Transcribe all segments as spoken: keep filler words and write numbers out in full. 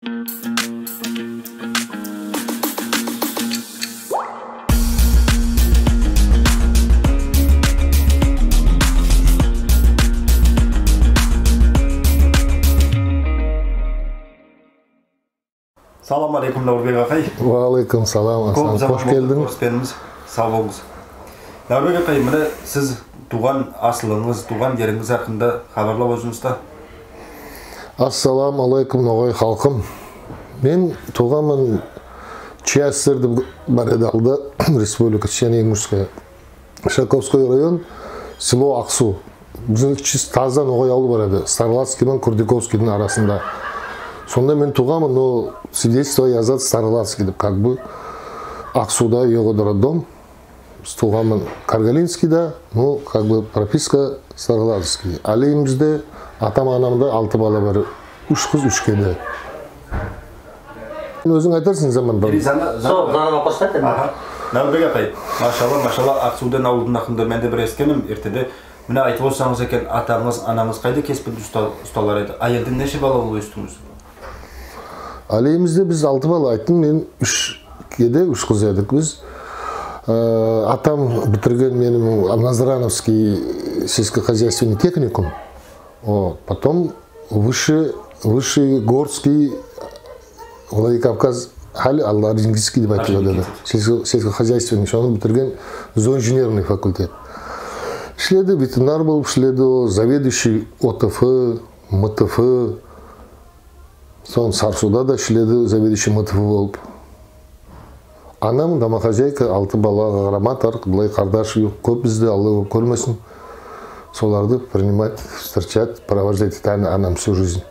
Салам алейкум, Наурбек акай. Уалейкум салам, Асан. Коьп заман болды коьриспегениме. Сав болынъыз. Наурбек акай, мине сиз тувган асылынъыз, тувган еринъиз акында хабарлап озынъыз да. Ассаламу алейкум, ногай халкым. Мен тувганман Чия ССР деп бар эди алда, республика Чечено-Ингушская. Шелковской район, село Аксу. Бизим чис-, таза ногай авылы бар эди. Староладский мен Курдюковскийдинъ арасында. Сонда мен тувганман, но свидетельство язады Староладский деп. Как бы Аксуда йок эди роддом. Биз тувганман Каргалинскийде, но как бы прописка Староладский. Аьли уьйимизде атам-анамда алты бала бар. Уьш кыз, уьш кеде. Оьзинъ айтарсынъ заманда. Сол, заново поставь энди. Аха. Наурбек акай, машалла, машалла, Аксудан авылдынъ акында мен де бир эситкенмен эртеде. Мине айтып озсанъыз экен, атанъыз, ананъыз кайдай кеспиде уста, усталар эди? Аьелде неше бала болып оьстинъиз? Аьелимизде биз алты бала, айттым мен, уьш кеде, уьш кыз эдик биз. Аь, атам битирген меним Назрановский сельскохозяйственный техникум. Вот. Потом высший, высший Горский, Владикавказ, аьли Алларынгийский деп айтылады. Сельско-, сельскохозяйственный, соны битирген, зооинженерный факультет. Ишледи, ветеринар болып ишледи, о, заведующий ОТФ, МТФ, сонъ Сарысувда да ишледи, заведующий МТФ болып. Анам домохозяйка, алты балага карамага тарык, булай кардаш юк коьп бизде, Алла коьп коьрмесин. Соларды принимать, встречать, провожать этеди анам всю жизнь.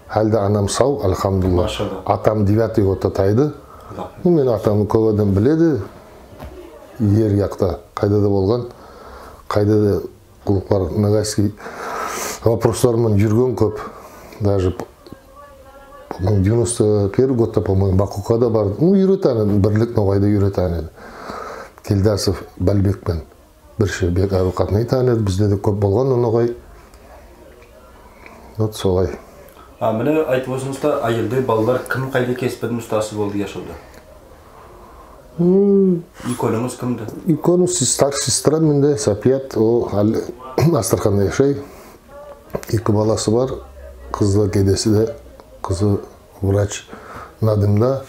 Аьли де анам сав, альхамдулилла. Машалла. Атам девятый годта тайды. Да. Ну, мени атамды коьп аьдем биледи. Ер якта, кайда да болган, кайда да кулаклар, ногайский вопрослар ман юрген коьп. Даже, по-моему, девяносто первый годта, по-моему, Бакуга да барды. Ну, юретаган эди, «Бирлик Ногайда» юретаган эди. Кельдасов Балбек пен бирге бек аьрув катнайтаган эди. Бизде де коьп болган ногай. Вот солай. А мине айтып озсанъыз да, аьелде балалар ким кайдай кеспидинъ устасы болды яшавда? М. Уьйкенинъиз кимди? Уьйкеним сес-, старший сестра менде, Сапият, ол аьли Астраханьда яшай. Эки баласы бар, кызы да, кедеси де, кызы врач Надымда,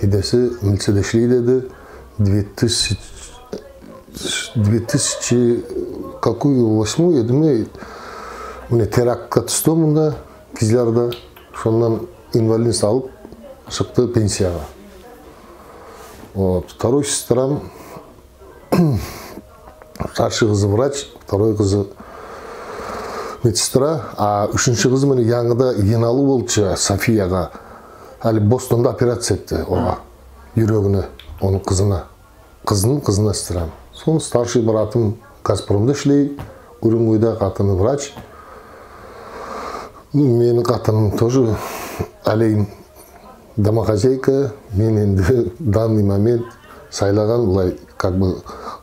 кедеси милицияда ишлейди эди. Две тысячи, две тысячи, какой, восьмой эди ме, мине терактка туьсти мунда, Кизлярда. Соннан инвалидность алып шыкты пенсияга. Вот. Второй сестрам, старший кызы врач, второй кызы медсестра, а уьшинши кызы мине янъыда йыйналув болды Софияга. Аьли Бостонда операция этти ога, юрегине, онынъ кызына. Кызынынъ кызына сестрам. Сонъ старший братым Газпромда ишлей, Уренгойда, катыны врач. Меним катыным тоже аьли домохозяйка. Мен энди данный момент сайлаган, булай, как бы,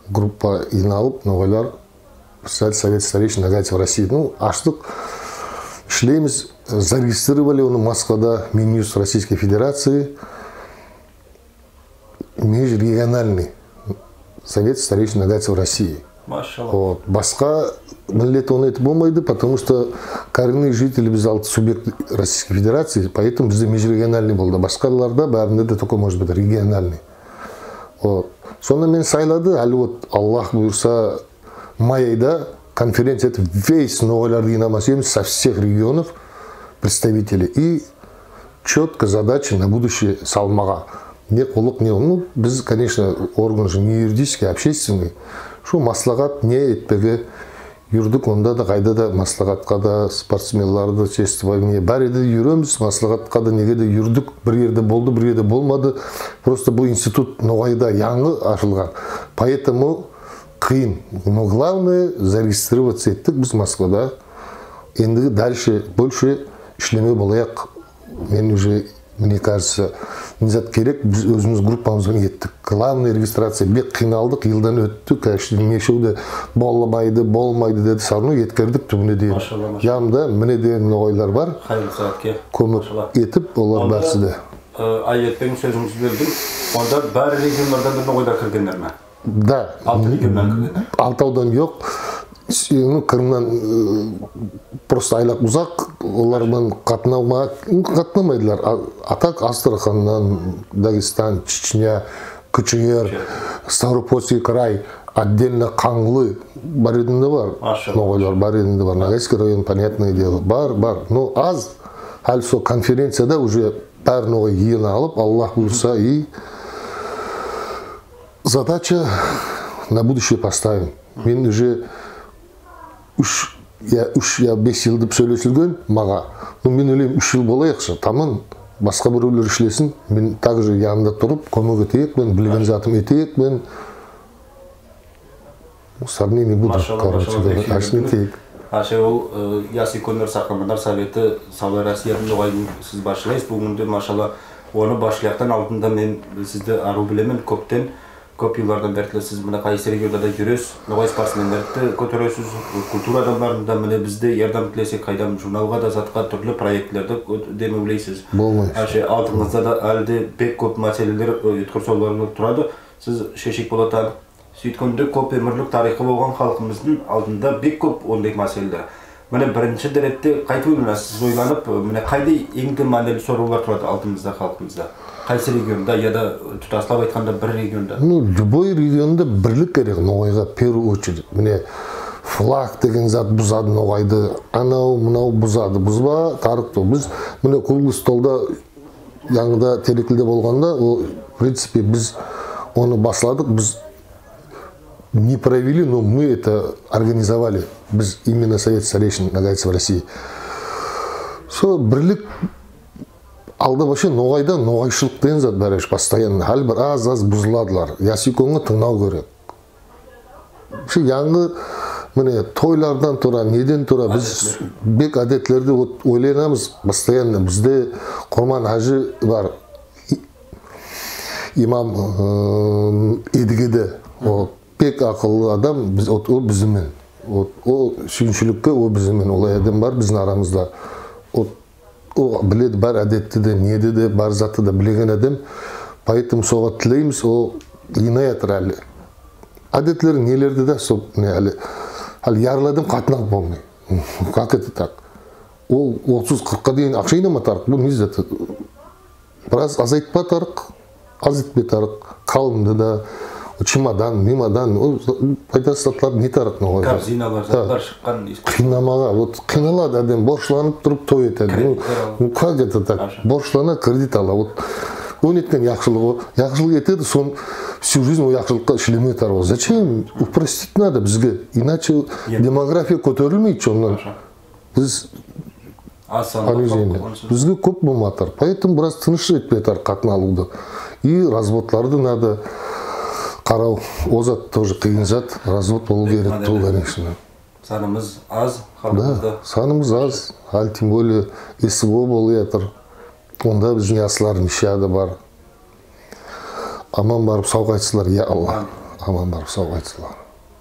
группа йыйналып, ногайлар, председатель Совета старейшин ногайцев России. Ну, аштык, ишлеймиз, зарегистрировали оны Москвада, Минюст Российской Федерации. Межрегиональный совет старейшин ногайцев России. Машалла. Вот. Баска миллет оны этип болмайды, потому что коренные жители биз алты субъект Российской Федерации, поэтому бизде межрегиональный болды. Баскаларда баьринде де только может быть региональный. Вот. Сонда мени сайлады, аьли вот Аллах буйырса, май айда конференция этип, весь ногайларды йыйнамас эдим, со всех регионов представители. И чётко задача на будущее салмага. Не куллык, не, ну, биз, конечно, орган же не юридический, а общественный. Сол маслагат не этпеге юрдик, онда да, кайда да, маслагатка да, спортсменларды чествование, баьри де юремиз, маслагатка да, неге де юрдик, бир ерде болды, бир ерде болмады. Просто бу институт ногайда янъы ашылган. Поэтому кыйын. Но главное, зарегистрироваться эттик биз Москвада. Эндиги дальше больше ишлеме болаяк. Мен уже Мне кажется, не зат керек, биз оьзимиз группамыз бен эттик. Главный регистрация, бек кыйналдык, йылдан оьтти, конечно, неше де болмайды, болмайды деди, всё равно еткердик туьбине дейим. Машалла, машалла. Янымда мине деген ногайлар бар. Кайырлы саьатке. Коьмек этип, олар баьриси де. Э, Айбек, саьнинъ соьзинъди боьлдим. Онда баьри регионлардан да ногайлар киргенлер ме? Да. Алты регионнан кирген, да? Алтавдан йок. Ну, Крымнан, э, просто айлак узак, олар ман катнама, ну, катнамайдылар. А, а так Астраханнан, Дагестан, Чечня, Кучугур, Ставропольский край, отдельно Канглы, баьринде бар. Машалла. Ногайлар баьринде бар. Ногайский район, понятное дело. Бар, бар. Но аз. Аьли сол конференцияда уже баьри ногай йыйналып, Алла буйырса, и задача на будущее поставим. Мен уже уьш, я уьш, я бес йыл деп соьйлесилген мага. Ну, мен ойлайман, уьш йыл болаяк ша, таман, баска биревлер ислесин. Мен также янында турып, коьмек этеекпен, билген затым этеекпен. Со временем буду, короче говоря, ашын этейик. Аьше ол, э, ясуьйкенлер, сакламанлар совети, савлай Россиядынъ ногайын сиз басшылайсыз. Буьгуьнде, машалла, оны басшылаяктан алдында мен сизди ару билемен, коьптен, коьп йыллардан бери сиз мине кайсы регионда да юресиз, ногай спортсменлерди коьтересиз, культура аьдемлерин де, мине, бизде ярдам тилесек, кайдам, журналга да, затка, туьрли проектлерди коь-, демевлейсиз. Болмай. Аьше алдынъызда да аьли де бек коьп маьселелер, э, уьйткир соьйлер турады. Сиз шешеек болатаган. Суьйткенде коьп оьмирлик тарихы болган халкымыздынъ алдында бек коьп ондай маьселелер. Мине, биринши ретте кайтип ойланасыз, сиз ойланып, мине, кайдай энъ де маьнели соравлар турады алдымызда, халкымызда? Кайсы регионда, я да тутаслап айтканда бир регионда? Ну, любой регионда бирлик керек ногайга, в первую очередь. Мине, флаг деген зат бузады ногайды, анав, мынав бузады. Бузба тарык тувыл. Биз, мине, круглый столда янъыда Тереклиде болганда, ол, в принципе, биз оны басладык, биз не провели, но мы это организовали. Биз, именно Совет старейшин ногайцев России. Сол бирлик алды вообще ногайда, ногайшылык деген зат бар эди постоянно. Аьли бир аз-аз бузыладылар. Ясуьйкенге тынълав керек. Шу янъы, мине, тойлардан тура, неден тура, биз бек аьдетлерди вот ойланамыз постоянно. Бизде Курман-Хаджи бар, и-, имам, э, Эдигеде. Ол бек акыллы аьдем, биз, вот, ол бизимен. Вот, ол суьйиншиликке ол бизимен, олай аьдем бар бизим арамызда. Вот, ол биледи бар аьдетти де, неди де, бар затты да билеген аьдем. Поэтому сога тилеймиз, ол йыйнаятыр аьли. Аьдетлери, нелерди де, сол, не, аьли, аьли ярлы аьдем катын алып болмай. Как это так? Ол отыз, кырыкка дейим акша йыйнама тарык. Бу не зат? Бираз азайтпа тарык, аз этпе тарык. Калымды да, чемодан, мемодан, ол пайдасыз затларды не тарык ногайга? Корзиналар, затлар шыккан. Кыйнамага, вот кыйналады аьдем, борышланып турып той этеди. Ну, ну, как это так? Борышлана, кредит ала. Вот ол неткен яхшылыгы, яхшылык этеди, соны всю жизнь ол яхшылыкка ислемеге тарык. Зачем? Упростить надо бизге. Иначе демография коьтерилмейди соннан. Биз аз санлы халк болган соң. Бизге коьп болмага тарык. Поэтому бираз тыныш этпеге тарык катын алувды. И разводларды надо карав. Ол зат тоже кыйын зат. Развод болув керек тувыл, конечно. Санымыз аз халкымызда. Да, санымыз аз. Аьли тем более СВО болып ятыр. Онда бизим яслар неше де бар. Аман барып сав кайтсынлар, я Алла. Аман барып сав кайтсынлар.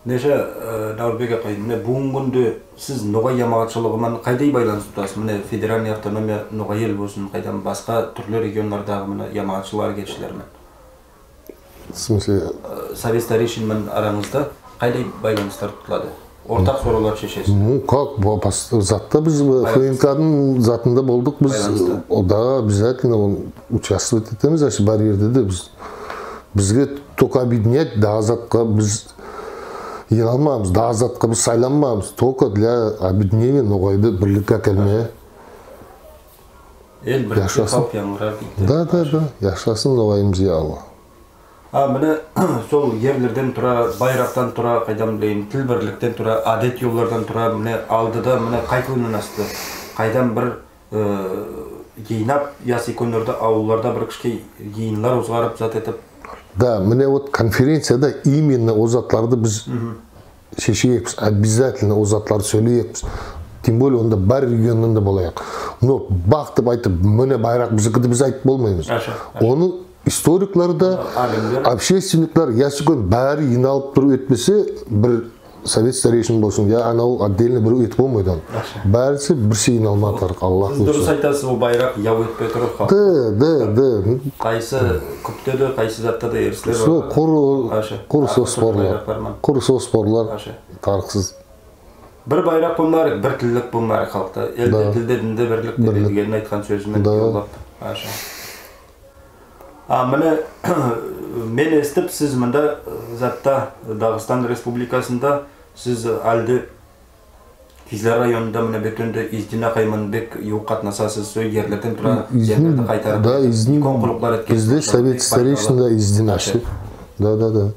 Неше, э, Наурбек акай, мине, буьгуьнги куьнде сиз ногай ямагатшылыгы ман кайдай байланыс тутасыз? Мине, федеральный автономия, «Ногай Эл» болсын, кайдам, баска туьрли регионлардагы, мине, ямагатшылык аьрекетшилер мен. В смысле? Э, Совет старейшин мен аранъызда кайдай байланыслар тутылады? Ортак соравлар шешесиз? Ну, как, бу, бас-, затта биз, э, ФНК-дынъ затында болдык биз. Байланыста. О, да, обязательно оны участвовать этемиз, аьше бар ерде де биз. Бизге только объединять, дагы затка биз йыйналмаймыз, дагы затка биз сайланмаймыз. Только для объединения, ногайды бирликке аькелмеге. Эл бириксе, халк янъырар дейди. Да, да, да. Яшасын ногайымыз, я Алла. А, мине, сол ерлерден тура, байрактан тура, кайдам билейим, тил бирликтен тура, аьдет йоллардан тура, мине, алдыда, мине, кайтип ойланасыз? Кайдам бир, э, йыйнап, ясуьйкенлерди авылларда бир кишкей йыйынлар озгарып, зат этип. Да, мине, вот конференцияда именно ол затларды биз шешеекпиз, обязательно ол затларды соьйлеекпиз. Тем более онда бар регионнан да болаяк. Но бак деп айтып, мине, байрак бизики деп биз айтып болмаймыз. Аьше, аьше. Оны историклер де, Алимлер. Общественниклер, ясуьйкен баьри йыйналып турып этпесе, бир совет старейшин болсын, я анав отдельно бирев этип болмайды оны. Аьше. Баьриси бирше йыйналмага тарык, Аллах буйырса. Сиз дурыс айтасыз, ол байрак яв этпей турып халкты. Да, да, да. Кайсы куьпте де, кайсы затта да эрислер бар. Сол куры, куры сол спорлар. Аьше. Куры сол спорлар. Аьше. Тарыксыз. Бир байрак болмага керек, бир тиллик болмага керек халкта. Элде, тилде, динде бирлик деп Эдигеннинъ айткан соьзи мен йоллап. Аьше. А мине, мен эситип, сиз мунда, э, затта, Дагестан Республикасында, сиз аьли де Кизляр районында, мине, боьтен де ИЗДИН акайман бек ювык катнасасыз, сол ерлерден тура, ерлерди кайтарып, да, ИЗДИН, уьйкен куллыклар эткен. Бизде совет старейшинада ИЗДИН ашты. Да, да, да.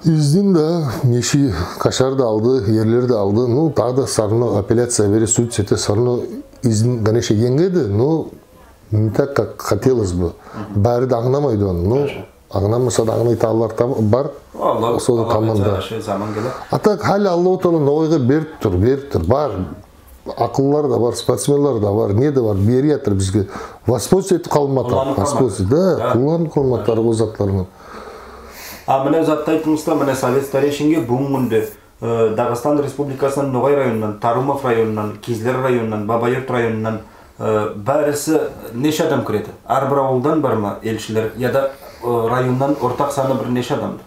ИЗДИН да неше кашар да алды, ерлер де алды. Ну, тагы да всё равно апелляция бере, суд эте, всё равно ИЗДИН, конечно, енъеди, но не так, как хотелось бы. Баьри де анъламайды оны. Ну, анъламаса да, анълайтаганлар да бар. Сол да Алла буйырса, таманда. Аьше, заман келер. А так, аьли Алла Таала ногайга берип тур, берип тур. Бар. Акыллылар да бар, спортсменлер де бар, не де бар, берип ятыр бизге. Воспользоваться этип калмага тарык, воспользоваться, да, кулланып калмага тарык ол затлар ман. А мине затты айттынъыз да, мине совет старейшинге буьгуьнги куьнде, э, Дагестан Республикасыннан Ногай районыннан, Тарумов районыннан, Кизляр районыннан, Бабаюрт районыннан, э, баьриси неше аьдем киреди? Аьр бир авылдан барма элшилер, я да, э, районнан ортак саны бир неше аьдемди?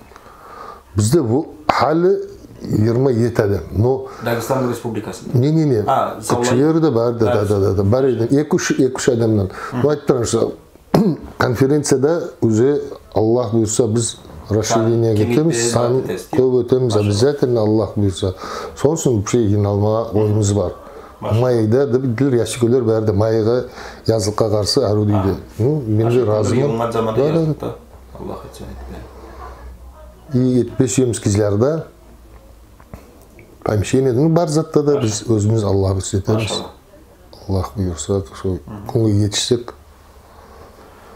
Бизде бу аьли йырма ети аьдем. Но Дагестан Республикасында. Не, не, не. А, Куьпшилер де бар, да, да, да, да, бар эди. Эки-уьш, эки-уьш аьдемнен. Но айтып турман, конференцияда уже, Алла буйырса, биз расширениеге кетемиз, санын коьп этемиз обязательно, Алла буйырса. Сонынъ уьшин вообще йыйналмага ойымыз бар. Майда деп, ясуьйкенлер баьри де майга, язлыкка карсы аьруьв дейди. Ну, мен де разыман. Йыйылган заманда язлыкта, Алла айтса, и этпеге суьемиз Кизлярда. Помещение, ну, бар затта да биз оьзимиз, Алла буйырса, этемиз. Машалла. Алла буйырса, сол куьнге етиссек.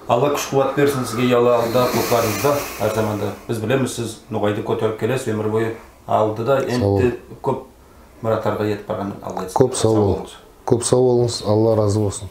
Алла куьш-куват берсин сизге, Алла, алдагы куллыкларынъызда аьр заманда. Биз билемиз, сиз ногайды коьтерип келесиз оьмир бойы. Алдыда энди коьп мыратларга етип барган Алла этсин. Коьп сав бол. Сав болынъыз. Коьп сав болынъыз, Алла разы болсын.